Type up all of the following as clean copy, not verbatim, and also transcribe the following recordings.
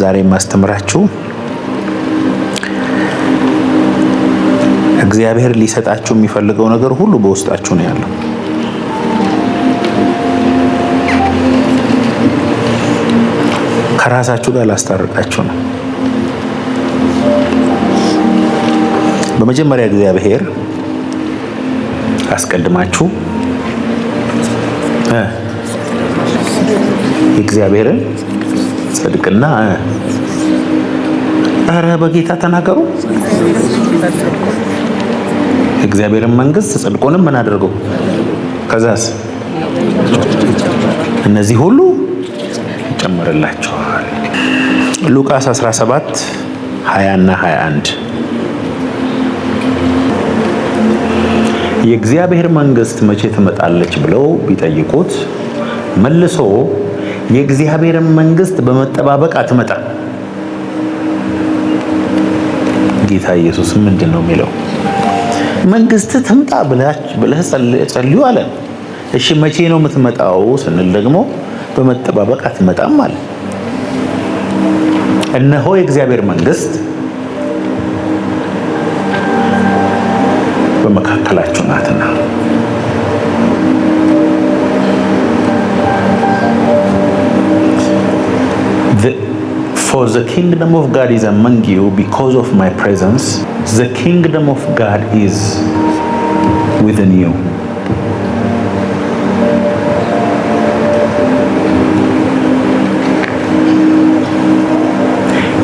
ዛሬ የማስተምራችሁ እግዚአብሔር ሊሰጣችሁ የሚፈልገው ነገር ሁሉ በውስጣችሁ ነው ያለው። ከራሳችሁ ጋር ላስታርቃችሁ ነው። በመጀመሪያ እግዚአብሔር አስቀድማችሁ የእግዚአብሔርን ጽድቅና ኧረ በጌታ ተናገሩ። የእግዚአብሔርን መንግስት ጽድቁንም ምን አድርገው፣ ከዛስ እነዚህ ሁሉ ይጨመርላቸዋል። ሉቃስ 17 20 እና 21 የእግዚአብሔር መንግስት መቼ ትመጣለች ብለው ቢጠይቁት መልሶ የእግዚአብሔርን መንግስት በመጠባበቅ አትመጣም። ጌታ ኢየሱስ ምንድን ነው የሚለው? መንግስት ትምጣ ብለህ ጸልዩ አለ። እሺ መቼ ነው የምትመጣው ስንል ደግሞ በመጠባበቅ አትመጣም አለ። እነሆ የእግዚአብሔር መንግስት በመካከላችሁ ናትና። For the kingdom of God is among you because of my presence. The kingdom of God is within you.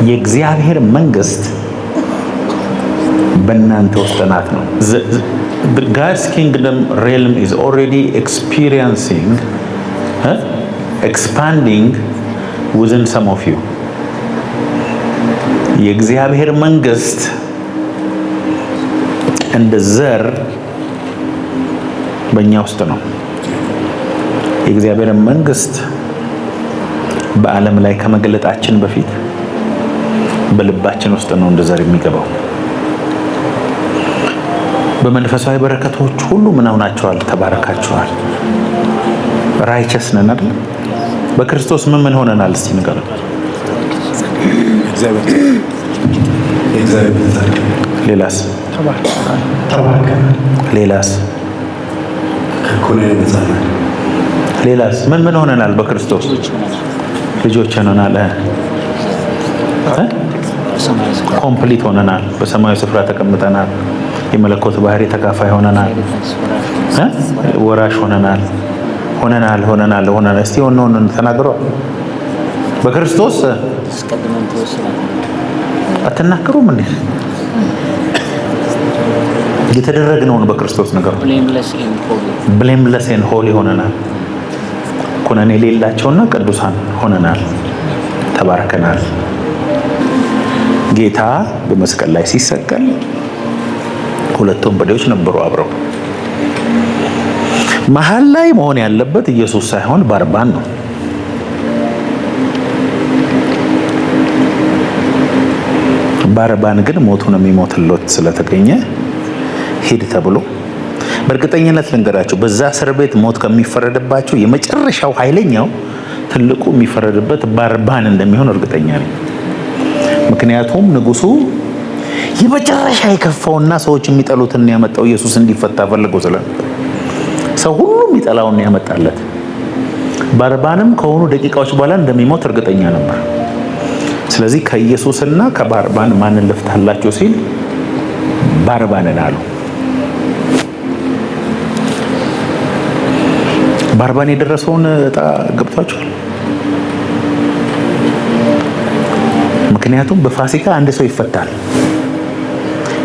የእግዚአብሔር መንግስት በእናንተ ውስጥ ናት ነው። God's kingdom realm is already experiencing, expanding within some of you. የእግዚአብሔር መንግስት እንደ ዘር በእኛ ውስጥ ነው። የእግዚአብሔር መንግስት በዓለም ላይ ከመገለጣችን በፊት በልባችን ውስጥ ነው እንደ ዘር የሚገባው። በመንፈሳዊ በረከቶች ሁሉ ምን ሆናችኋል? ተባረካችኋል። Righteous ነን አይደል? በክርስቶስ ምን ምን ሆነናል? እስቲ ንገሩን። ሌላስ? ሌላስ? ሌላስ? ምን ምን ሆነናል? በክርስቶስ ልጆች ሆነናል። Complete ሆነናል። በሰማያዊ ስፍራ ተቀምጠናል። የመለኮት ባህሪ ተካፋይ ሆነናል። ወራሽ ሆነናል። ሆነናል ሆነናል ሆነናል። እስቲ ሆነ ሆነ ተናግሮ በክርስቶስ አትናገሩም እንዴ? የተደረግነውን በክርስቶስ ነገር blameless and holy ሆነናል። ኩነኔ የሌላቸውና ቅዱሳን ሆነናል። ተባርከናል። ጌታ በመስቀል ላይ ሲሰቀል ሁለት ወንበዴዎች ነበሩ አብረው። መሀል ላይ መሆን ያለበት ኢየሱስ ሳይሆን ባርባን ነው። ባርባን ግን ሞቱን የሚሞትለት ስለተገኘ ሂድ ተብሎ፣ በእርግጠኝነት ልንገራችሁ፣ በዛ እስር ቤት ሞት ከሚፈረድባቸው የመጨረሻው ኃይለኛው ትልቁ የሚፈረድበት ባርባን እንደሚሆን እርግጠኛ ነኝ። ምክንያቱም ንጉሱ የመጨረሻ የከፋውና ሰዎች የሚጠሉትን ያመጣው ኢየሱስ እንዲፈታ ፈልጎ ስለነበር ሰው ሁሉ የሚጠላውን ያመጣለት። ባርባንም ከሆኑ ደቂቃዎች በኋላ እንደሚሞት እርግጠኛ ነበር። ስለዚህ ከኢየሱስና ከባርባን ማንን ልፍታላችሁ ሲል ባርባንን አሉ። ባርባን የደረሰውን እጣ ገብቷቸዋል። ምክንያቱም በፋሲካ አንድ ሰው ይፈታል።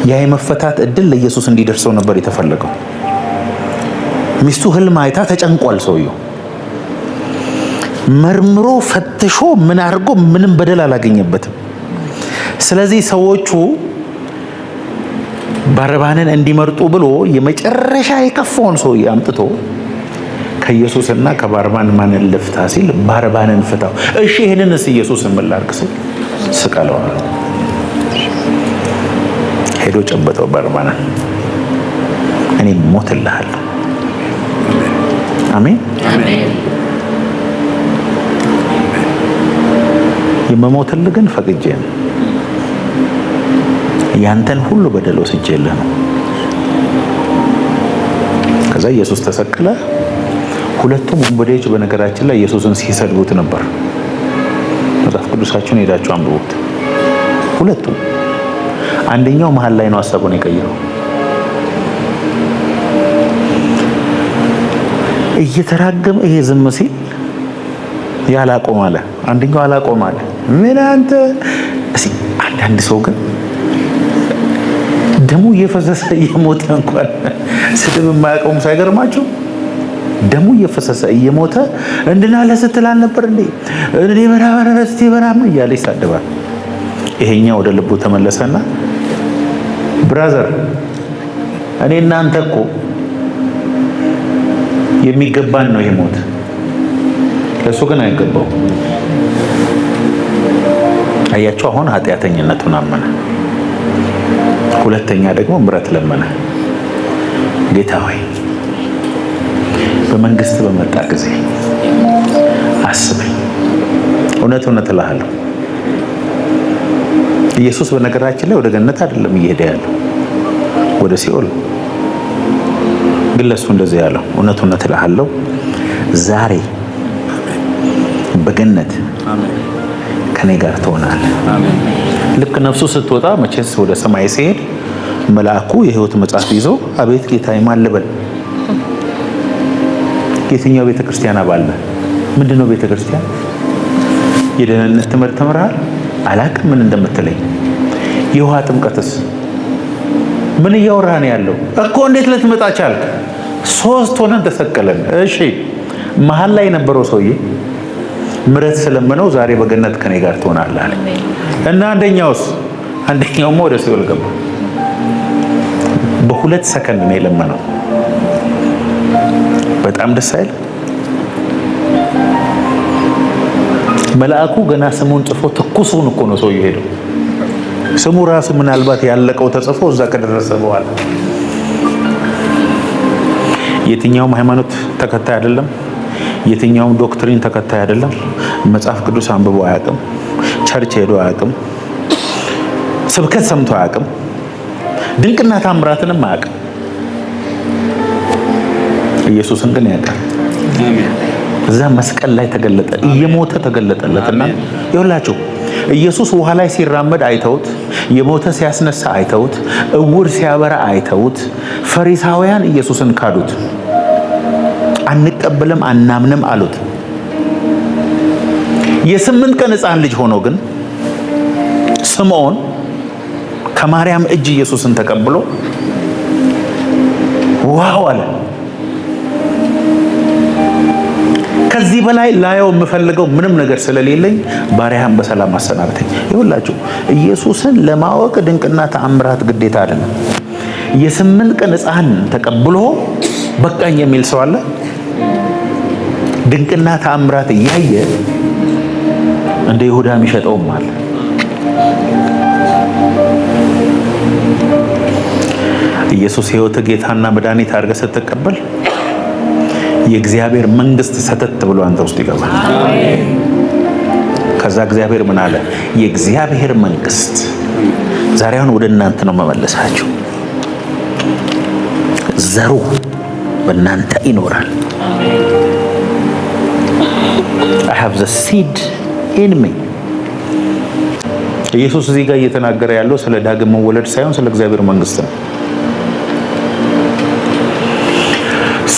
ያ የመፈታት እድል ለኢየሱስ እንዲደርሰው ነበር የተፈለገው። ሚስቱ ህልም አይታ ተጨንቋል። ሰውየው መርምሮ ፈትሾ ምን አድርጎ ምንም በደል አላገኘበትም። ስለዚህ ሰዎቹ ባርባንን እንዲመርጡ ብሎ የመጨረሻ የከፋውን ሰውዬ አምጥቶ ከኢየሱስና ከባርባን ማንን ልፍታ ሲል ባርባንን ፍታው። እሺ ይህንንስ ኢየሱስን ምን ላድርግ ሲል ስቀለው። ሄዶ ጨበጠው ባርባንን። እኔ ሞትልሃለሁ። አሜን። የምሞትልህ ግን ፈቅጄ ነው። ያንተን ሁሉ በደል ወስጄልህ ነው። ከዛ ኢየሱስ ተሰቀለ። ሁለቱም ወንበዴዎች በነገራችን ላይ ኢየሱስን ሲሰድቡት ነበር። መጽሐፍ ቅዱሳችሁን ሄዳችሁ አንብቡት። ሁለቱም አንደኛው መሀል ላይ ነው ሀሳቡን የቀየረው። እየተራገመ ይሄ ዝም ሲል ያላቆም አለ። አንደኛው አላቆም አለ። ምን አንተ እስኪ አንዳንድ ሰው ግን ደሙ እየፈሰሰ እየሞተ እንኳን ስድብ የማያቆም ሳይገርማችሁ ደሙ እየፈሰሰ እየሞተ እንድናለ ስትል አልነበር እንዴ? እንዴ በራበረ እስቲ በራም እያለ ይሳደባል። ይሄኛው ወደ ልቡ ተመለሰና brother፣ እኔ እናንተ እኮ የሚገባን ነው ይሄ ሞት፣ ለእሱ ግን አይገባው። አያቸው፣ አሁን ኃጢአተኝነቱን አመነ። ሁለተኛ ደግሞ ምሕረት ለመነ። ጌታ ሆይ በመንግስት በመጣ ጊዜ አስበኝ። እውነት እውነት እልሃለሁ ኢየሱስ በነገራችን ላይ ወደ ገነት አይደለም እየሄደ ያለው ወደ ሲኦል። ግን ለእሱ እንደዚህ ያለው እውነት እውነት እልሃለሁ ዛሬ በገነት ከኔ ጋር ትሆናለህ። ልክ ነፍሱ ስትወጣ መቼስ ወደ ሰማይ ሲሄድ መልአኩ የሕይወት መጽሐፍ ይዞ አቤት ጌታዬ ማን ልበል? የትኛው ቤተ ክርስቲያን አባል ነህ? ምንድን ነው ቤተ ክርስቲያን? የደህንነት ትምህርት ተምረሃል? አላቅም ምን እንደምትለኝ። የውሃ ጥምቀትስ ምን እያወራህ ነው ያለው? እኮ እንዴት ልትመጣ ቻልክ? ሶስት ሆነን ተሰቀለን። እሺ መሀል ላይ የነበረው ሰውዬ ምሕረት ስለምነው ዛሬ በገነት ከኔ ጋር ትሆናለህ አለ። እና አንደኛውስ? አንደኛውማ ወደ ሲኦል ገባ። በ2 ሰከንድ ነው የለመነው። በጣም ደስ አይል? መልአኩ ገና ስሙን ጽፎ ትኩሱን እኮ ነው ሰውዬው ሄደው። ስሙ ራሱ ምናልባት ያለቀው ተጽፎ እዛ ከደረሰ በኋላ የትኛውም ሃይማኖት ተከታይ አይደለም። የትኛውም doctrine ተከታይ አይደለም። መጽሐፍ ቅዱስ አንብቦ አያውቅም። church ሄዶ አያውቅም። ስብከት ሰምቶ አያውቅም። ድንቅና ታምራትንም አያውቅም። ኢየሱስን ግን ያውቃል። እዛ መስቀል ላይ ተገለጠ፣ እየሞተ ተገለጠለትና ይኸውላችሁ ኢየሱስ ውሃ ላይ ሲራመድ አይተውት፣ የሞተ ሲያስነሳ አይተውት፣ እውር ሲያበራ አይተውት፣ ፈሪሳውያን ኢየሱስን ካዱት። አንቀበልም አናምንም አሉት። የ8 ቀን ሕፃን ልጅ ሆኖ ግን ስምዖን ከማርያም እጅ ኢየሱስን ተቀብሎ wow አለ። ከዚህ በላይ ላየው የምፈልገው ምንም ነገር ስለሌለኝ ባሪያህን በሰላም አሰናብተኝ። ይኸውላችሁ ኢየሱስን ለማወቅ ድንቅና ተአምራት ግዴታ አይደለም። የ8 ቀን ሕፃን ተቀብሎ በቃኝ የሚል ሰው አለ? ድንቅና ተአምራት እያየ እንደ ይሁዳ የሚሸጠውም አለ። ኢየሱስ ሕይወት ጌታና መድኃኒት አድርገህ ስትቀበል የእግዚአብሔር መንግስት ሰተት ብሎ አንተ ውስጥ ይገባል። ከዛ እግዚአብሔር ምን አለ? የእግዚአብሔር መንግስት ዛሬ አሁን ወደ እናንተ ነው መመለሳችሁ። ዘሩ በእናንተ ይኖራል። I have the seed in me። ኢየሱስ እዚህ ጋር እየተናገረ ያለው ስለ ዳግም መወለድ ሳይሆን ስለ እግዚአብሔር መንግስት ነው።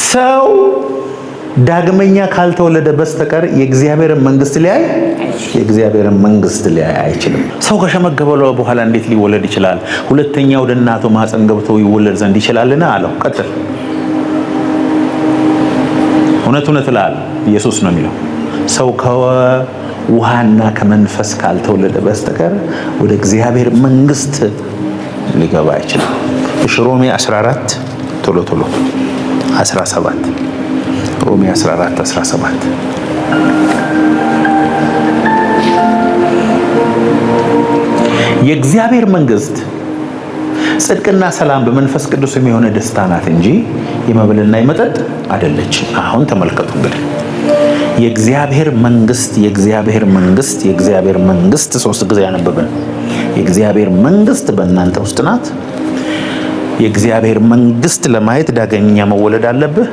ሰው ዳግመኛ ካልተወለደ በስተቀር የእግዚአብሔርን መንግስት ሊያይ የእግዚአብሔርን መንግስት ሊያይ አይችልም። ሰው ከሸመገለ በኋላ እንዴት ሊወለድ ይችላል? ሁለተኛ ወደ እናቱ ማህፀን ገብቶ ይወለድ ዘንድ ይችላልን? አለው። ቀጥል። እውነት እውነት እልሃለሁ ኢየሱስ ነው የሚለው፣ ሰው ከውሃና ከመንፈስ ካልተወለደ በስተቀር ወደ እግዚአብሔር መንግስት ሊገባ አይችልም። እሺ ሮሜ 14 ቶሎ ቶሎ 17 ሮሜ 14 17 የእግዚአብሔር መንግስት ጽድቅና ሰላም በመንፈስ ቅዱስ የሚሆነ ደስታ ናት እንጂ የመብልና የመጠጥ አይደለች። አሁን ተመልከቱ እንግዲህ የእግዚአብሔር መንግስት፣ የእግዚአብሔር መንግስት፣ የእግዚአብሔር መንግስት ሶስት ጊዜ ያነበብን። የእግዚአብሔር መንግስት በእናንተ ውስጥ ናት። የእግዚአብሔር መንግስት ለማየት ዳግመኛ መወለድ አለብህ።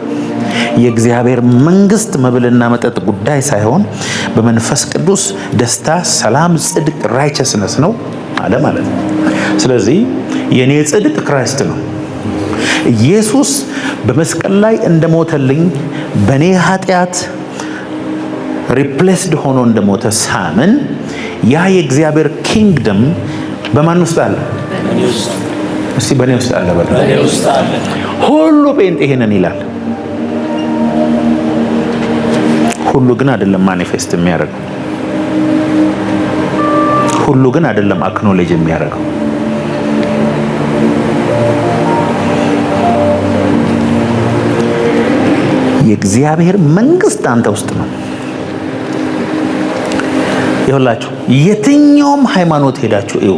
የእግዚአብሔር መንግስት መብልና መጠጥ ጉዳይ ሳይሆን በመንፈስ ቅዱስ ደስታ፣ ሰላም፣ ጽድቅ righteousness ነው አለ ማለት ነው። ስለዚህ የኔ ጽድቅ Christ ነው። ኢየሱስ በመስቀል ላይ እንደሞተልኝ፣ በእኔ ኃጢአት replaced ሆኖ እንደሞተ ሳምን ያ የእግዚአብሔር kingdom በማን ውስጥ አለ? እስቲ በእኔ ውስጥ አለ በል። ሁሉ ጴንጤ ይሄንን ይላል። ሁሉ ግን አይደለም manifest የሚያደርገው። ሁሉ ግን አይደለም acknowledge የሚያደርገው። የእግዚአብሔር መንግስት አንተ ውስጥ ነው። ይኸውላችሁ የትኛውም ሃይማኖት ሄዳችሁ እዩ።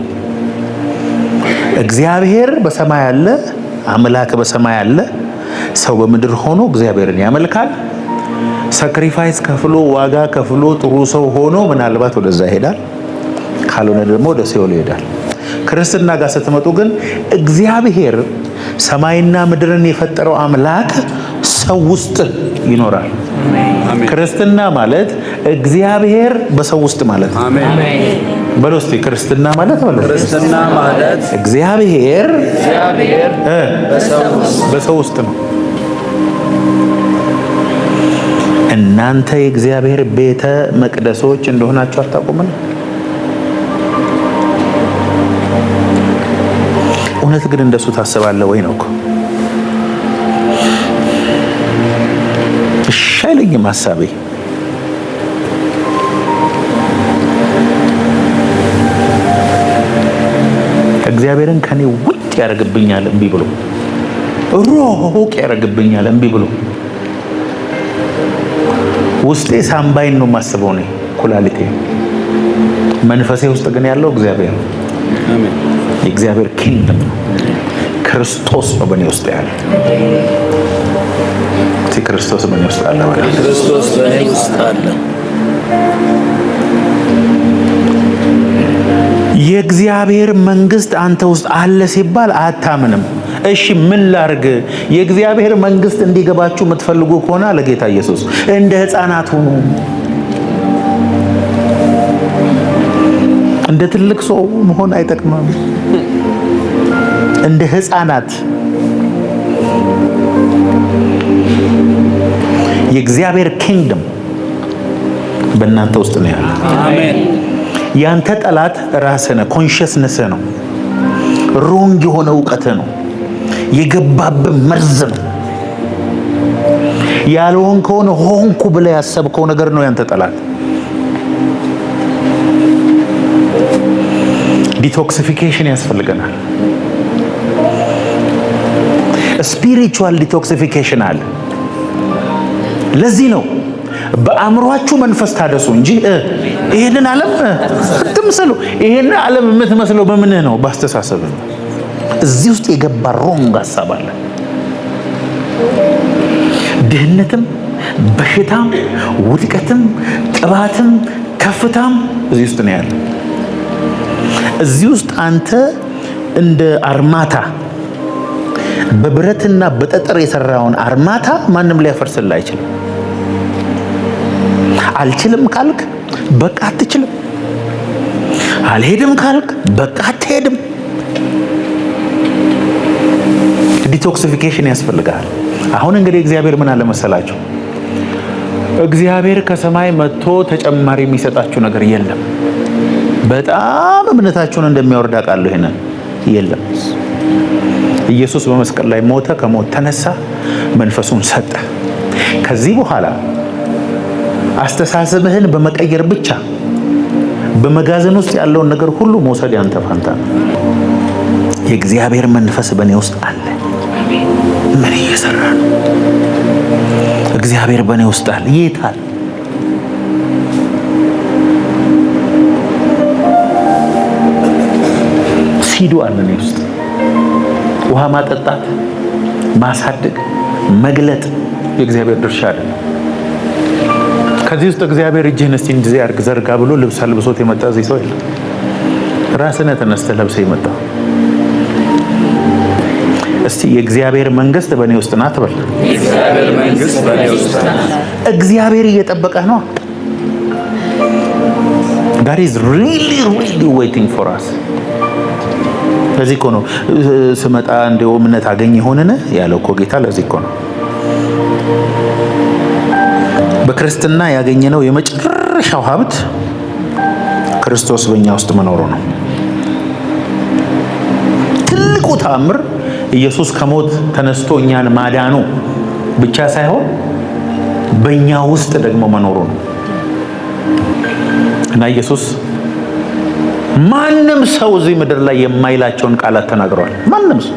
እግዚአብሔር በሰማይ አለ፣ አምላክ በሰማይ አለ። ሰው በምድር ሆኖ እግዚአብሔርን ያመልካል። Sacrifice ከፍሎ፣ ዋጋ ከፍሎ፣ ጥሩ ሰው ሆኖ ምናልባት ወደዛ ይሄዳል፣ ካልሆነ ደግሞ ወደ ሲኦል ይሄዳል። ክርስትና ጋር ስትመጡ ግን እግዚአብሔር ሰማይና ምድርን የፈጠረው አምላክ ሰው ውስጥ ይኖራል። ክርስትና ማለት እግዚአብሔር በሰው ውስጥ ማለት ነው። በሉ እስቲ ክርስትና ማለት በሉ። ክርስትና ማለት እግዚአብሔር እግዚአብሔር በሰው ውስጥ ነው። እናንተ የእግዚአብሔር ቤተ መቅደሶች እንደሆናችሁ አታውቁምን? እውነት ግን እንደሱ ታስባለህ ወይ ነው እኮ። እሺ አይለኝም ሀሳቤ። እግዚአብሔርን ከኔ ውጭ ያደርግብኛል እምቢ ብሎ፣ ሩቅ ያደርግብኛል እምቢ ብሎ። ውስጤ ሳምባይን ነው የማስበው እኔ፣ ኩላሊቴ። መንፈሴ ውስጥ ግን ያለው እግዚአብሔር ነው። የእግዚአብሔር kingdom ነው። ክርስቶስ ነው በእኔ ውስጥ ያለ። እስቲ ክርስቶስ በእኔ ውስጥ አለ በል። ክርስቶስ በእኔ ውስጥ አለ። የእግዚአብሔር መንግስት አንተ ውስጥ አለ ሲባል አታምንም። እሺ ምን ላርግ? የእግዚአብሔር መንግስት እንዲገባችሁ የምትፈልጉ ከሆነ አለ ጌታ ኢየሱስ፣ እንደ ሕፃናት ሁኑ። እንደ ትልቅ ሰው መሆን አይጠቅምም። እንደ ሕፃናት። የእግዚአብሔር kingdom በእናንተ ውስጥ ነው ያለው። አሜን። ያንተ ጠላት ራስህ ነህ፣ consciousness ህ ነው፣ wrong የሆነ እውቀትህ ነው፣ የገባብህ መርዝ ነው። ያልሆንከውን ሆንኩ ብለህ ያሰብከው ነገር ነው ያንተ ጠላት። Detoxification ያስፈልገናል። Spiritual detoxification አለ። ለዚህ ነው በአእምሯችሁ መንፈስ ታደሱ እንጂ ይሄንን ዓለም አትምሰሉ። ይሄንን ዓለም የምትመስለው በምንህ ነው? በአስተሳሰብ ነው። እዚህ ውስጥ የገባ wrong ሀሳብ አለ። ድህነትም፣ በሽታም፣ ውድቀትም፣ ቅባትም፣ ከፍታም እዚህ ውስጥ ነው ያለ። እዚህ ውስጥ አንተ እንደ አርማታ፣ በብረትና በጠጠር የሰራውን አርማታ ማንም ሊያፈርስልህ አይችልም። አልችልም ካልክ በቃ አትችልም። አልሄድም ካልክ በቃ አትሄድም። Detoxification ያስፈልጋል። አሁን እንግዲህ እግዚአብሔር ምን አለ መሰላችሁ? እግዚአብሔር ከሰማይ መጥቶ ተጨማሪ የሚሰጣችሁ ነገር የለም። በጣም እምነታችሁን እንደሚያወርድ አውቃለሁ። ይሄንን የለም። ኢየሱስ በመስቀል ላይ ሞተ፣ ከሞት ተነሳ፣ መንፈሱን ሰጠ። ከዚህ በኋላ አስተሳሰብህን በመቀየር ብቻ በመጋዘን ውስጥ ያለውን ነገር ሁሉ መውሰድ ያንተ ፋንታ ነው። የእግዚአብሔር መንፈስ በእኔ ውስጥ አለ። ምን እየሰራ ነው? እግዚአብሔር በእኔ ውስጥ አለ። የት አለ? Seed ኡ አለ እኔ ውስጥ። ውሃ ማጠጣት፣ ማሳደግ፣ መግለጥ የእግዚአብሔር ድርሻ አይደለም። ከዚህ ውስጥ እግዚአብሔር እጅህን እስቲ እንደዚህ አድርግ ዘርጋ ብሎ ልብስ አልብሶት የመጣ እዚህ ሰው የለም። ራስህ ነህ ተነስተህ ለብሰህ የመጣው። እስቲ "የእግዚአብሔር መንግስት በእኔ ውስጥ ናት" በል። የእግዚአብሔር መንግስት በእኔ ውስጥ ናት። እግዚአብሔር እየጠበቀህ ነው። God is really, really waiting for us። ለዚህ እኮ ነው "ስመጣ እንደው እምነት አገኝ ይሆንን?" ያለው እኮ ጌታ። ለዚህ እኮ ነው። በክርስትና ያገኘነው የመጨረሻው ሀብት ክርስቶስ በእኛ ውስጥ መኖሩ ነው። ትልቁ ተአምር ኢየሱስ ከሞት ተነስቶ እኛን ማዳኑ ብቻ ሳይሆን በእኛ ውስጥ ደግሞ መኖሩ ነው። እና ኢየሱስ ማንም ሰው እዚህ ምድር ላይ የማይላቸውን ቃላት ተናግረዋል። ማንም ሰው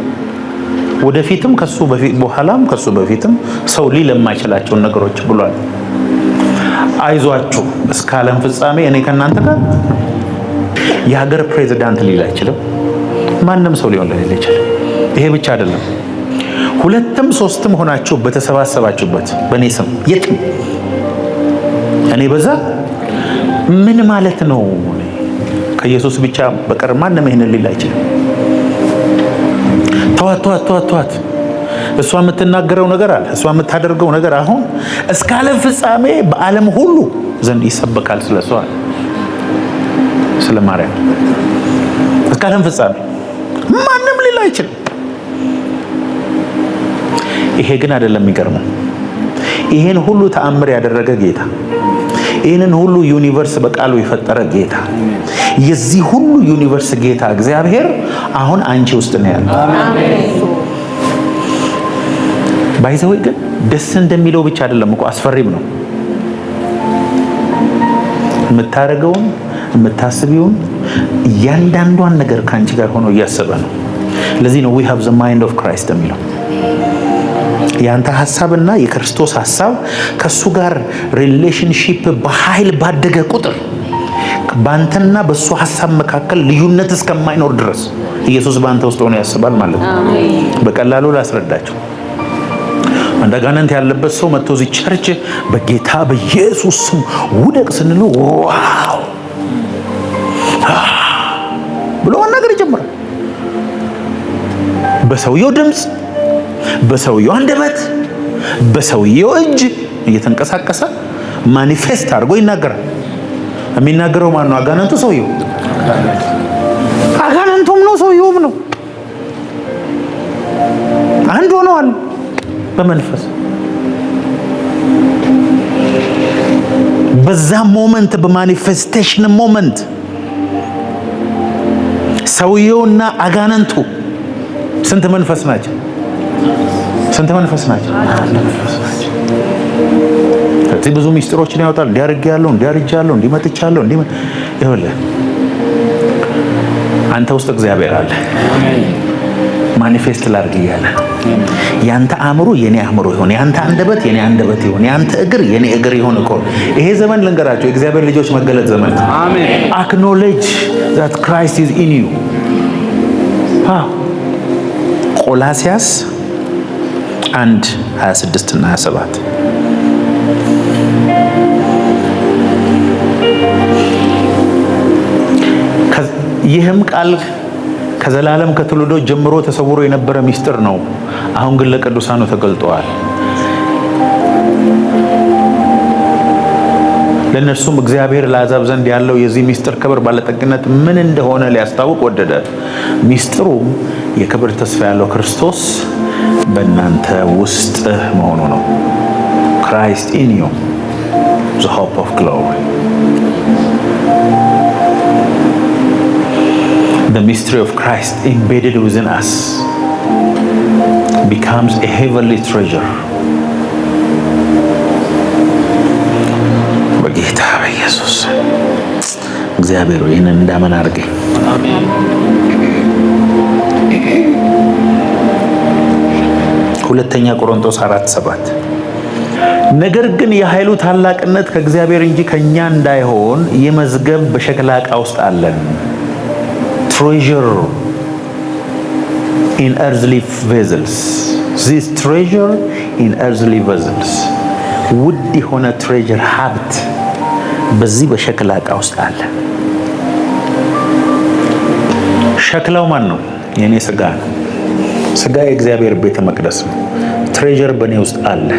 ወደፊትም ከሱ በፊት በኋላም ከሱ በፊትም ሰው ሊል የማይችላቸውን ነገሮች ብሏል። "አይዟችሁ፣ እስከ ዓለም ፍጻሜ እኔ ከእናንተ ጋር።" የሀገር ፕሬዚዳንት ሊል አይችልም። ማንም ሰው ሊሆን ሊል አይችልም። ይሄ ብቻ አይደለም። ሁለትም ሶስትም ሆናችሁ በተሰባሰባችሁበት በእኔ ስም የትም እኔ በዛ። ምን ማለት ነው? ከኢየሱስ ብቻ በቀር ማንም ይሄንን ሊል አይችልም። ተዋት፣ ተዋት፣ ተዋት፣ ተዋት። እሷ የምትናገረው ነገር አለ፣ እሷ የምታደርገው ነገር አሁን እስከ ዓለም ፍጻሜ በዓለም ሁሉ ዘንድ ይሰበካል። ስለ እሷ፣ ስለ ማርያም እስከ ዓለም ፍጻሜ ማንም ሊል አይችልም። ይሄ ግን አይደለም የሚገርመው። ይሄን ሁሉ ተአምር ያደረገ ጌታ፣ ይህንን ሁሉ universe በቃሉ የፈጠረ ጌታ፣ የዚህ ሁሉ universe ጌታ እግዚአብሔር አሁን አንቺ ውስጥ ነው ያለው። By the way ግን ደስ እንደሚለው ብቻ አይደለም እኮ፣ አስፈሪም ነው። የምታደርገውን፣ የምታስቢውን እያንዳንዷን ነገር ከአንቺ ጋር ሆኖ እያሰበ ነው። ለዚህ ነው "we have the mind of Christ" የሚለው። የአንተ ሀሳብና የክርስቶስ ሀሳብ ከእሱ ጋር relationship በኃይል ባደገ ቁጥር በአንተና በእሱ ሀሳብ መካከል ልዩነት እስከማይኖር ድረስ ኢየሱስ በአንተ ውስጥ ሆኖ ያስባል ማለት ነው። በቀላሉ ላስረዳችሁ። አንድ አጋንንት ያለበት ሰው መጥቶ እዚህ church "በጌታ በኢየሱስ ስም ውደቅ" ስንለው "wow" ብሎ መናገር ይጀምራል። በሰውየው ድምፅ፣ በሰውየው አንደበት፣ በሰውየው እጅ እየተንቀሳቀሰ manifest አድርጎ ይናገራል። የሚናገረው ማን ነው? አጋንንቱ፣ ሰውየው? አጋንንቱም ነው፣ ሰውየውም ነው። አንድ ሆነዋል በመንፈስ። በዛ moment፣ በ manifestation moment ሰውየውና አጋንንቱ ስንት መንፈስ ናቸው? ስንት መንፈስ ናቸው? አንድ መንፈስ ናቸው። ስለዚህ ብዙ ሚስጥሮችን ያወጣል። እንዲህ አድርጌያለሁ፣ እንዲህ አርጃለሁ፣ እንዲህ መጥቻለሁ፣ እንዲህ። ይኸውልህ፣ አንተ ውስጥ እግዚአብሔር አለ። Manifest ላድርግ እያለ ያንተ አእምሮ የኔ አእምሮ ይሁን፣ ያንተ አንደበት የኔ አንደበት ይሁን፣ ያንተ እግር የኔ እግር ይሁን እኮ። ይሄ ዘመን ልንገራችሁ፣ የእግዚአብሔር ልጆች መገለጥ ዘመን ነው። አሜን። Acknowledge that Christ is in you። ቆላስያስ 1 26 እና 27። ይህም ቃል ከዘላለም ከትውልዶች ጀምሮ ተሰውሮ የነበረ ሚስጥር ነው፣ አሁን ግን ለቅዱሳኑ ተገልጧል። ለእነርሱም እግዚአብሔር ለአሕዛብ ዘንድ ያለው የዚህ ሚስጥር ክብር ባለጠግነት ምን እንደሆነ ሊያስታውቅ ወደደ። ሚስጥሩም የክብር ተስፋ ያለው ክርስቶስ በእናንተ ውስጥ መሆኑ ነው። Christ in you, the hope of glory. The mystery of Christ embedded within us becomes a heavenly treasure. በጌታ በኢየሱስ፣ እግዚአብሔር ይህንን እንዳመን አድርገኝ። አሜን። ሁለተኛ ቆሮንቶስ 4:7። ነገር ግን የኃይሉ ታላቅነት ከእግዚአብሔር እንጂ ከእኛ እንዳይሆን ይህ መዝገብ በሸክላ ዕቃ ውስጥ አለን። Treasure in earthly vessels. This treasure in earthly vessels፣ ውድ የሆነ treasure፣ ሀብት። በዚህ በሸክላ ዕቃ ውስጥ አለ። ሸክላው ማን ነው? የእኔ ስጋ ነው። ስጋ የእግዚአብሔር ቤተ መቅደስ ነው። Treasure በእኔ ውስጥ አለ።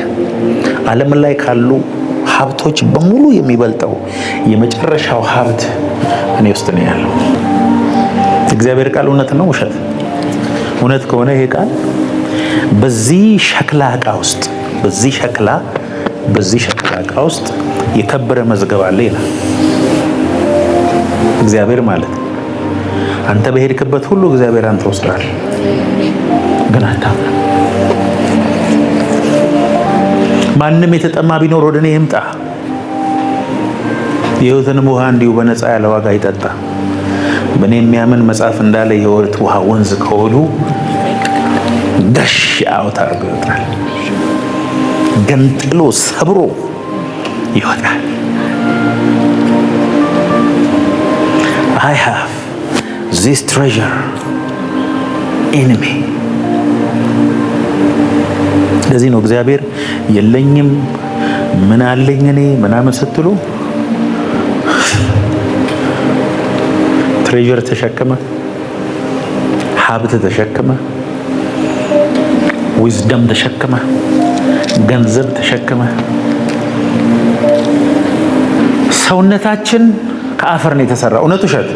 ዓለም ላይ ካሉ ሀብቶች በሙሉ የሚበልጠው የመጨረሻው ሀብት እኔ ውስጥ ነው ያለው። እግዚአብሔር ቃል እውነት ነው ውሸት? እውነት ከሆነ ይሄ ቃል በዚህ ሸክላ ዕቃ ውስጥ በዚህ ሸክላ ዕቃ ውስጥ የከበረ መዝገብ አለ ይላል እግዚአብሔር። ማለት አንተ በሄድክበት ሁሉ እግዚአብሔር አንተ ውስጥ አለ፣ ግን አታምንም። ማንም የተጠማ ቢኖር ወደ እኔ ይምጣ፣ የሕይወትንም ውሃ እንዲሁ በነፃ ያለ ዋጋ ይጠጣ። በእኔ የሚያምን መጽሐፍ እንዳለ የሕይወት ውሃ ወንዝ ከሆዱ gush out አድርጎ ይወጣል። ገንጥሎ ሰብሮ ይወጣል። I have this treasure in me። ለዚህ ነው እግዚአብሔር የለኝም፣ ምን አለኝ እኔ ምናምን ስትሉ treasure ተሸክመ፣ ሀብት ተሸክመ፣ wisdom ተሸክመ፣ ገንዘብ ተሸክመ። ሰውነታችን ከአፈር ነው የተሰራ። እውነት ውሸት?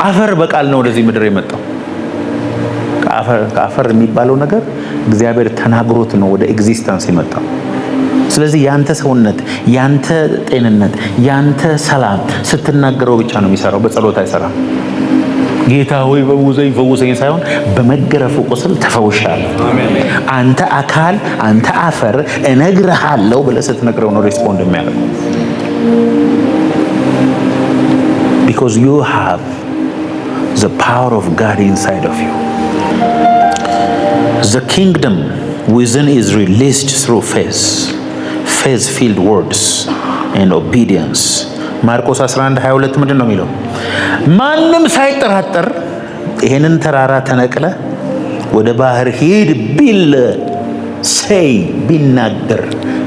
አፈር በቃል ነው ወደዚህ ምድር የመጣው። ከአፈር የሚባለው ነገር እግዚአብሔር ተናግሮት ነው ወደ existence የመጣው። ስለዚህ ያንተ ሰውነት፣ ያንተ ጤንነት፣ ያንተ ሰላም ስትናገረው ብቻ ነው የሚሰራው፣ በጸሎት አይሰራም። ጌታ ሆይ ፈውሰኝ ፈውሰኝ ሳይሆን በመገረፉ ቁስል ተፈውሻለሁ፣ አንተ አካል፣ አንተ አፈር እነግርሃለሁ ብለህ ስትነግረው ነው respond የሚያደርገው። Because you have the power of God inside of you. The kingdom within is released through faith, faith filled words and obedience. ማርቆስ 11 22 ምንድን ነው የሚለው? ማንም ሳይጠራጠር ይሄንን ተራራ ተነቅለህ ወደ ባህር ሂድ ቢል፣ say ቢናገር፣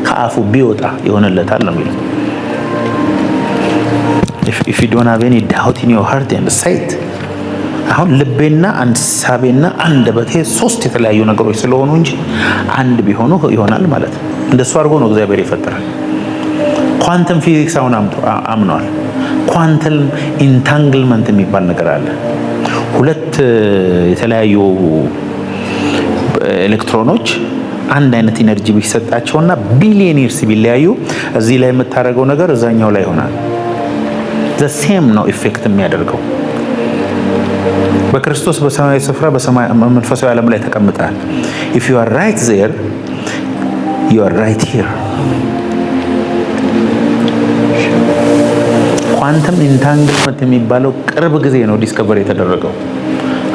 ከአፉ ቢወጣ ይሆንለታል ነው የሚለው። If you don't have any doubt in your heart and say it። አሁን ልቤና ሀሳቤና አንደበቴ ሶስት የተለያዩ ነገሮች ስለሆኑ እንጂ አንድ ቢሆኑ ይሆናል ማለት ነው። እንደሱ አድርጎ ነው እግዚአብሔር የፈጠረን። Quantum physics አሁን አምኗል። Quantum entanglement የሚባል ነገር አለ። ሁለት የተለያዩ ኤሌክትሮኖች አንድ አይነት energy ቢሰጣቸውና billion years ቢለያዩ እዚህ ላይ የምታደርገው ነገር እዛኛው ላይ ይሆናል። The same ነው effect የሚያደርገው። በክርስቶስ በሰማያዊ ስፍራ በመንፈሳዊ ዓለም ላይ ተቀምጠሃል። If you are right there, you are right here። Quantum entanglement የሚባለው ቅርብ ጊዜ ነው discover የተደረገው።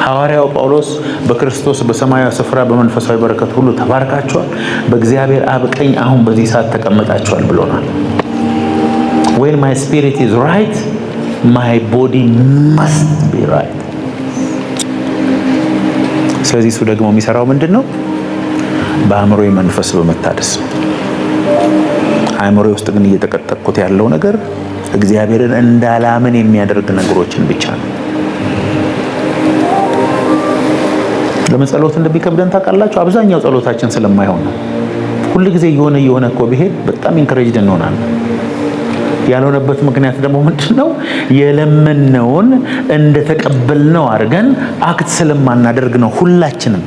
ሐዋርያው ጳውሎስ በክርስቶስ በሰማያዊ ስፍራ በመንፈሳዊ በረከት ሁሉ ተባርካችኋል፣ በእግዚአብሔር አብ ቀኝ አሁን በዚህ ሰዓት ተቀምጣችኋል ብሎናል። When my spirit is right, my body must be right። ስለዚህ እሱ ደግሞ የሚሰራው ምንድን ነው? በአእምሮዬ መንፈስ በመታደስ ነው። አእምሮዬ ውስጥ ግን እየጠቀጠቅኩት ያለው ነገር እግዚአብሔርን እንዳላምን የሚያደርግ ነገሮችን ብቻ ነው። ለምን ጸሎት እንደሚከብደን ታውቃላችሁ? አብዛኛው ጸሎታችን ስለማይሆን ነው። ሁል ጊዜ እየሆነ እየሆነ እኮ ቢሄድ በጣም encouraged እንሆናለን። ያልሆነበት ምክንያት ደግሞ ምንድን ነው? የለመነውን እንደተቀበልነው አድርገን act ስለማናደርግ ነው። ሁላችንም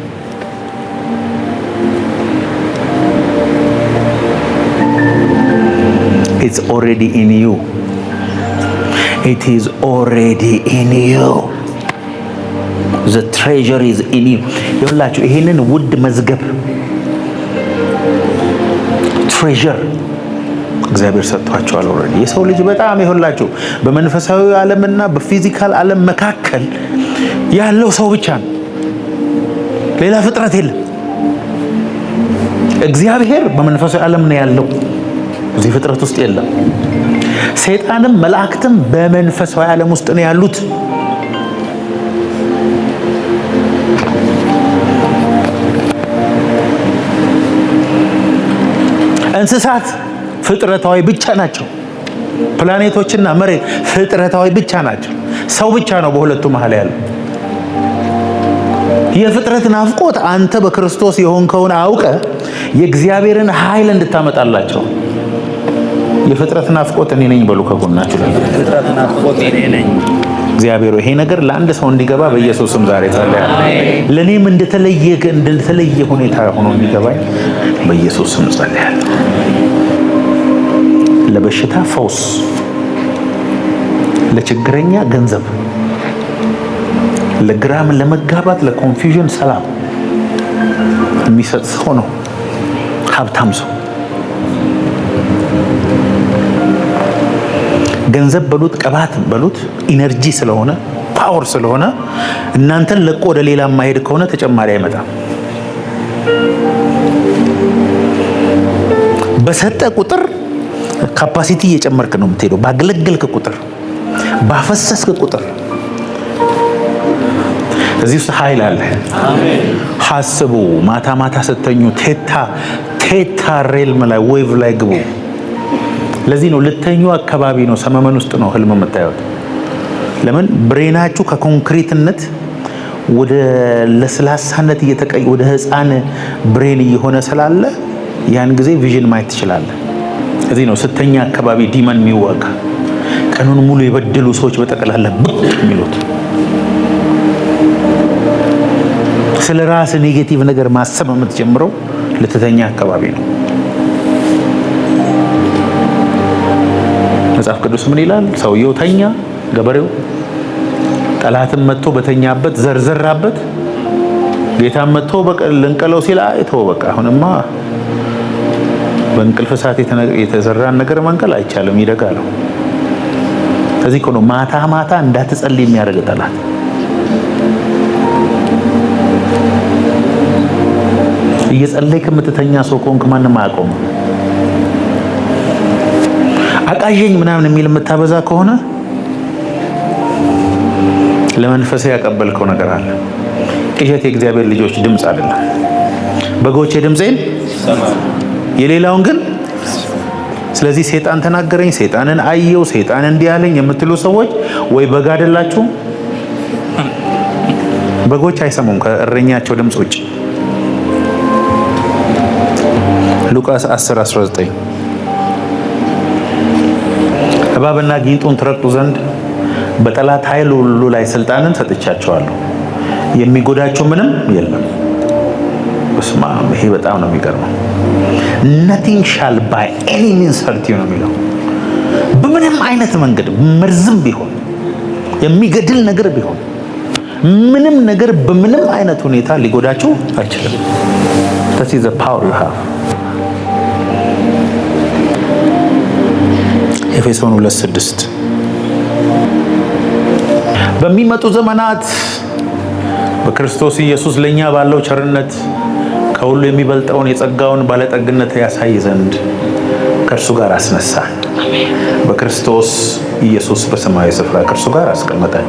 it's already in you, it is already in you, the treasure is in you። ይኸውላችሁ ይሄንን ውድ መዝገብ treasure እግዚአብሔር ሰጥቷችኋል። Already የሰው ልጅ በጣም ይኸውላችሁ በመንፈሳዊ ዓለምና በ physical ዓለም መካከል ያለው ሰው ብቻ ነው። ሌላ ፍጥረት የለም። እግዚአብሔር በመንፈሳዊ ዓለም ነው ያለው፣ እዚህ ፍጥረት ውስጥ የለም። ሰይጣንም መላእክትም በመንፈሳዊ ዓለም ውስጥ ነው ያሉት። እንስሳት ፍጥረታዊ ብቻ ናቸው። ፕላኔቶችና መሬት ፍጥረታዊ ብቻ ናቸው። ሰው ብቻ ነው በሁለቱ መሀል ያለው። የፍጥረት ናፍቆት አንተ በክርስቶስ የሆንከውን አውቀህ የእግዚአብሔርን ኃይል እንድታመጣላቸው። የፍጥረት ናፍቆት እኔ ነኝ በሉ ከጎናችሁ ላይ። ፍጥረት ናፍቆት እኔ ነኝ። እግዚአብሔር ይሄ ነገር ለአንድ ሰው እንዲገባ በኢየሱስ ስም ዛሬ ጸልያለሁ። ለእኔም እንደተለየ ሁኔታ ሆኖ እንዲገባኝ በኢየሱስ ስም ጸልያለሁ። ለበሽታ ፈውስ፣ ለችግረኛ ገንዘብ፣ ለግራም ለመጋባት ለ confusion ሰላም የሚሰጥ ሰው ነው ሀብታም ሰው። ገንዘብ በሉት ቅባት በሉት energy ስለሆነ፣ power ስለሆነ፣ እናንተን ለቆ ወደ ሌላ የማይሄድ ከሆነ ተጨማሪ አይመጣም። በሰጠ ቁጥር capacity እየጨመርክ ነው የምትሄደው። ባገለገልክ ቁጥር፣ ባፈሰስክ ቁጥር እዚህ ውስጥ ኃይል አለ። ሀስቡ። ማታ ማታ ስተኙ theta realm ላይ፣ wave ላይ ግቡ። ለዚህ ነው ልተኙ አካባቢ ነው ሰመመን ውስጥ ነው ህልም የምታዩት። ለምን? Brain ኣችሁ ከ ኮንክሪትነት ወደ ለስላሳነት እየተቀየ ወደ ህፃን brain እየሆነ ስላለ ያን ጊዜ vision ማየት ትችላለህ። እዚህ ነው ስተኛ አካባቢ demon የሚዋጋ፣ ቀኑን ሙሉ የበደሉ ሰዎች በጠቅላላ ብቅ የሚሉት። ስለ ራስ negative ነገር ማሰብ የምትጀምረው ልትተኛ አካባቢ ነው። መጽሐፍ ቅዱስ ምን ይላል? ሰውየው ተኛ፣ ገበሬው፣ ጠላትም መጥቶ በተኛበት ዘር ዘራበት። ጌታም መጥቶ ልንቀለው ሲል አይ ተው በቃ፣ አሁንማ በእንቅልፍ ሰዓት የተዘራን ነገር መንቀል አይቻልም፣ ይደጋለሁ። ከዚህ እኮ ነው ማታ ማታ እንዳትጸልይ የሚያደርግ ጠላት። እየጸለይክ የምትተኛ ሰው ከሆንክ ማንም አያቆምም። አቃዠኝ ምናምን የሚል የምታበዛ ከሆነ ለመንፈስ ያቀበልከው ነገር አለ። ቅዠት የእግዚአብሔር ልጆች ድምፅ አይደለም። በጎቼ ድምፄን የሌላውን ግን። ስለዚህ ሴጣን ተናገረኝ፣ ሴጣንን አየው፣ ሴጣን እንዲህ አለኝ የምትሉ ሰዎች ወይ በግ አይደላችሁ። በጎች አይሰሙም ከእረኛቸው ድምፅ ውጭ። ሉቃስ 10 19 እባብና ጊንጡን ትረግጡ ዘንድ በጠላት ኃይል ሁሉ ላይ ስልጣንን ሰጥቻችኋለሁ፣ የሚጎዳችሁ ምንም የለም። በስመ አብ፣ ይሄ በጣም ነው የሚገርመው። Nothing shall by any means hurt you ነው የሚለው። በምንም አይነት መንገድ መርዝም ቢሆን፣ የሚገድል ነገር ቢሆን፣ ምንም ነገር በምንም አይነት ሁኔታ ሊጎዳችሁ አይችልም። That is the power you have። ኤፌሶን 2:6 በሚመጡ ዘመናት በክርስቶስ ኢየሱስ ለእኛ ባለው ቸርነት ከሁሉ የሚበልጠውን የጸጋውን ባለጠግነት ያሳይ ዘንድ ከእርሱ ጋር አስነሳን። በክርስቶስ ኢየሱስ በሰማያዊ ስፍራ ከእርሱ ጋር አስቀመጠን።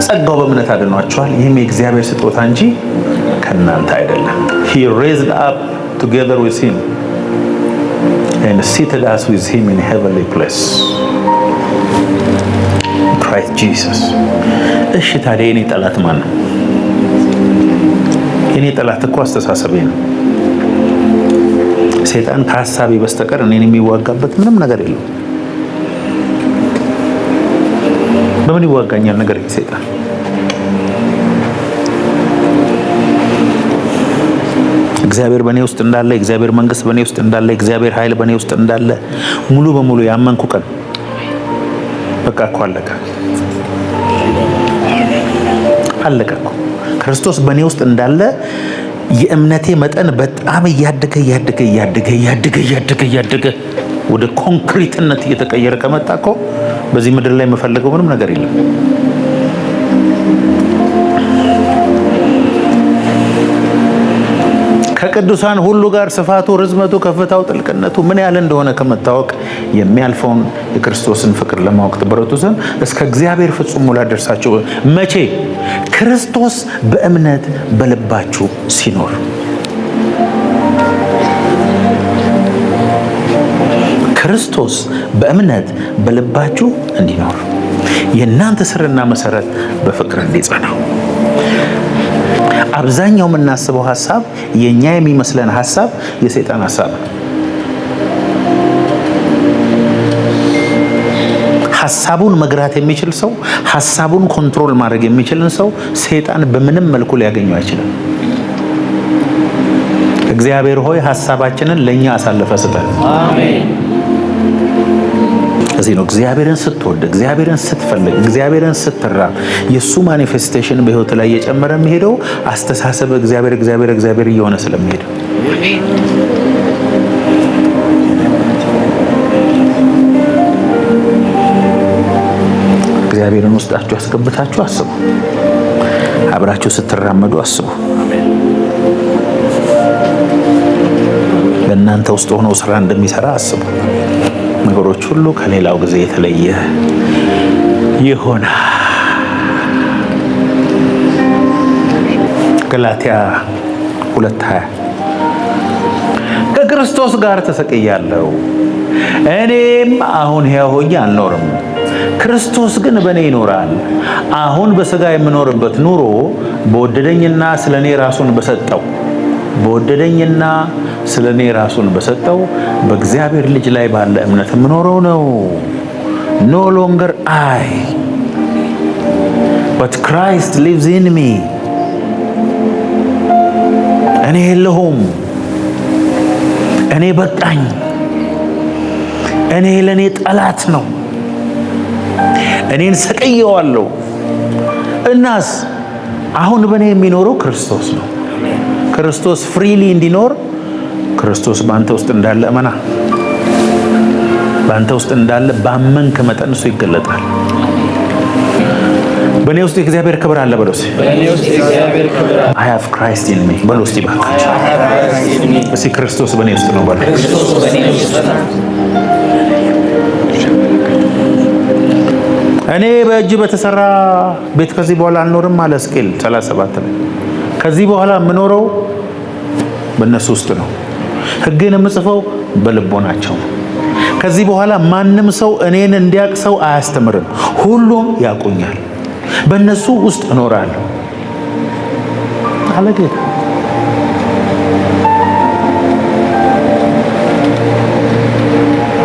ጸጋው በእምነት አድኗችኋል። ይህም የእግዚአብሔር ስጦታ እንጂ ከእናንተ አይደለም። He raised up together with him and seated us with him in heavenly place Christ Jesus። እሺ ታዲያ የኔ ጠላት ማን ነው? የኔ ጠላት እኮ አስተሳሰቤ ነው። ሰይጣን ከሀሳቤ በስተቀር እኔን የሚዋጋበት ምንም ነገር የለውም። በምን ይዋጋኛል? ነገር ሰይጣን እግዚአብሔር በእኔ ውስጥ እንዳለ፣ የእግዚአብሔር መንግስት በእኔ ውስጥ እንዳለ፣ የእግዚአብሔር ኃይል በእኔ ውስጥ እንዳለ ሙሉ በሙሉ ያመንኩ ቀን በቃ እኮ አለቀ፣ አለቀ እኮ። ክርስቶስ በእኔ ውስጥ እንዳለ የእምነቴ መጠን በጣም እያደገ እያደገ እያደገ እያደገ እያደገ እያደገ ወደ ኮንክሪትነት እየተቀየረ ከመጣ እኮ በዚህ ምድር ላይ የምፈልገው ምንም ነገር የለም። ከቅዱሳን ሁሉ ጋር ስፋቱ፣ ርዝመቱ፣ ከፍታው፣ ጥልቅነቱ ምን ያህል እንደሆነ ከመታወቅ የሚያልፈውን የክርስቶስን ፍቅር ለማወቅ ትበረቱ ዘንድ እስከ እግዚአብሔር ፍጹም ሙላት ደርሳችሁ። መቼ? ክርስቶስ በእምነት በልባችሁ ሲኖር። ክርስቶስ በእምነት በልባችሁ ሲኖር። ክርስቶስ በእምነት በልባችሁ እንዲኖር፣ የእናንተ ስርና መሰረት በፍቅር እንዲጸና። አብዛኛው የምናስበው ሀሳብ፣ የእኛ የሚመስለን ሀሳብ የሰይጣን ሀሳብ ነው። ሀሳቡን መግራት የሚችል ሰው፣ ሀሳቡን control ማድረግ የሚችልን ሰው ሰይጣን በምንም መልኩ ሊያገኘው አይችልም። እግዚአብሔር ሆይ፣ ሀሳባችንን ለእኛ አሳልፈህ ስጠን። እዚህ ነው እግዚአብሔርን ስትወድ፣ እግዚአብሔርን ስትፈልግ፣ እግዚአብሔርን ስትራብ የእሱ manifestation በህይወት ላይ እየጨመረ የሚሄደው፣ አስተሳሰብ እግዚአብሔር፣ እግዚአብሔር፣ እግዚአብሔር እየሆነ ስለሚሄድ። እግዚአብሔርን ውስጣችሁ አስገብታችሁ አስቡ። አብራችሁ ስትራመዱ አስቡ። በእናንተ ውስጥ ሆኖ ስራ እንደሚሰራ አስቡ። ነገሮች ሁሉ ከሌላው ጊዜ የተለየ ይሆናል። ገላትያ 2:20፣ ከክርስቶስ ጋር ተሰቅያለሁ፣ እኔም አሁን ሕያው ሆኜ አልኖርም፣ ክርስቶስ ግን በእኔ ይኖራል። አሁን በሥጋ የምኖርበት ኑሮ በወደደኝና ስለ እኔ ራሱን በሰጠው፣ በወደደኝና ስለ እኔ ራሱን በሰጠው በእግዚአብሔር ልጅ ላይ ባለ እምነት የምኖረው ነው። No longer I, but Christ lives in me። እኔ የለሁም፣ እኔ በቃኝ፣ እኔ ለእኔ ጠላት ነው፣ እኔን ሰቅየዋለሁ። እናስ አሁን በእኔ የሚኖረው ክርስቶስ ነው። ክርስቶስ freely እንዲኖር፣ ክርስቶስ በአንተ ውስጥ እንዳለ እመና። በአንተ ውስጥ እንዳለ ባመንክ መጠን እሱ ይገለጣል። በእኔ ውስጥ የእግዚአብሔር ክብር አለ በለው እስኪ። በእኔ ውስጥ የእግዚአብሔር ክብር አለ። I have Christ in me በለው እስቲ እባካችሁ። እስቲ ክርስቶስ በእኔ ውስጥ ነው በለው። ክርስቶስ በእኔ ውስጥ ነው። እኔ በእጅ በተሰራ ቤት ከዚህ በኋላ አልኖርም አለ ሕዝቅኤል 37 ላይ። ከዚህ በኋላ የምኖረው በእነሱ ውስጥ ነው። ሕጌን የምጽፈው በልቦናቸው ነው። ከዚህ በኋላ ማንም ሰው እኔን እንዲያውቅ ሰው አያስተምርም፣ ሁሉም ያውቁኛል። በእነሱ ውስጥ እኖራለሁ አለ ጌታ።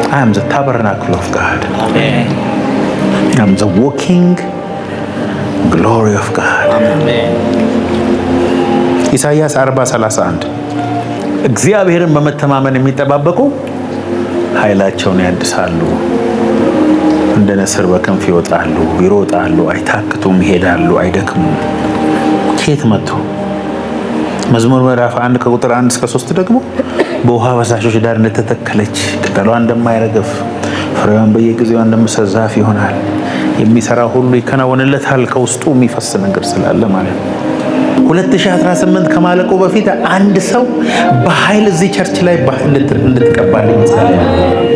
I am the tabernacle of God. አሜን። I am the walking glory of God. አሜን። ኢሳይያስ 40:31፣ እግዚአብሔርን በመተማመን የሚጠባበቁ ኃይላቸውን ያድሳሉ፣ እንደ ንስር በክንፍ ይወጣሉ፣ ይሮጣሉ፣ አይታክቱም፣ ይሄዳሉ፣ አይደክሙም። ከየት መጥቶ? መዝሙር ምዕራፍ 1 ከቁጥር 1 እስከ 3 ደግሞ በውሃ ፈሳሾች ዳር እንደተተከለች፣ ቅጠሏ እንደማይረግፍ፣ ፍሬዋን በየጊዜዋ እንደምትሰጥ ዛፍ ይሆናል። የሚሰራ ሁሉ ይከናወንለታል፣ ከውስጡ የሚፈስ ነገር ስላለ ማለት ነው። 2018 ከማለቁ በፊት አንድ ሰው በኃይል እዚህ church ላይ እንድትቀባልኝ ጸልያለሁ።